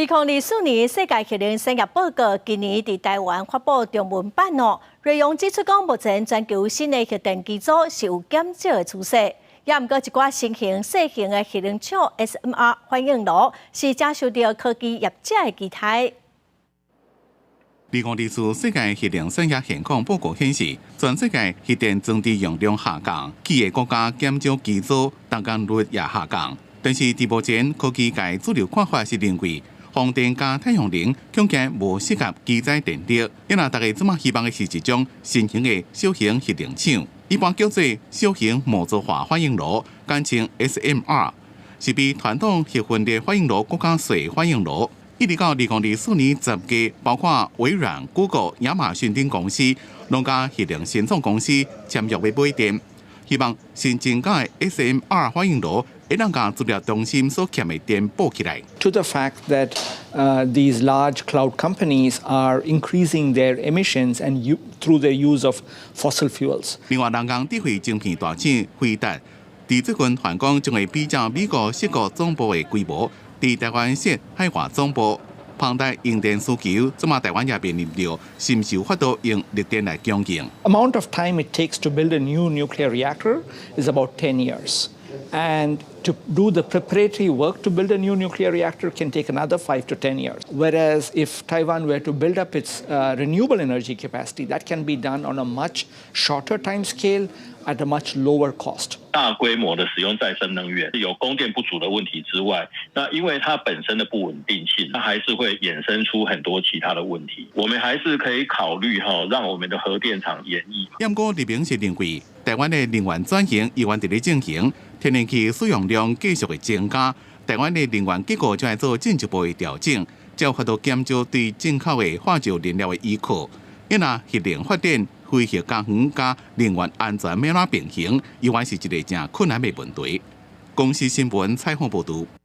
2024世界核能產業報告今年佇臺灣發布中文版哦。內容指出講，目前全球新的核電機組是有減少的趨勢，也毋過一寡新型細型的核能廠 SMR 反應爐是誠受著科技業者的期待。2024世界核能產業現況報告顯示，全世界核電裝置容量下降，幾个國家減少機組，動工率也下降。但是佇目前科技界主流看法是認為，風電佮太陽能恐驚無適合機載電力，因為大家這馬希望的是一種新型的小型核能廠，一般叫做小型模組化反應爐，簡稱 SMR，是比傳統核分裂反應爐閣較細反應爐。一直到2024年，10家包括微軟、Google、亞馬遜等公司，攏佮核能新創公司簽約欲買電，希望新增加的 SMR 反應爐會當共資料中心所欠的電補起來。 To the fact that these large cloud companies are increasing their emissions and through their use of fossil fuels。另外，人工智慧晶片大廠輝達，佇最近傳講將會比照美國矽谷總部的規模，佇臺灣設海外總部，龐大用電需求，這馬臺灣也面臨著，是毋是有法度用綠電來供應？Amount of time it takes to build a new nuclear reactor is about 10 years. And to do the preparatory work to build a new nuclear reactor can take another 5 to 10 years. Whereas if Taiwan were to build up its renewable energy capacity, that can be done on a much shorter time scale at a much lower cost. 大規模的使用再生能源，有供電不足的問題之外，那因為它本身的不穩定性，它還是會衍生出很多其他的問題。我們還是可以考慮哈，讓我們的核電廠延役。不過李明是認為，臺灣的能源轉型依然佇咧進行，天然氣使用量繼續會增加，臺灣的能源結構將會做進一步的調整，才有法度減少對進口的化石燃料的依靠。因若核能發電、非核家園佮能源安全欲按怎平衡，依然是一个誠困難的問題。公視新聞採訪報導。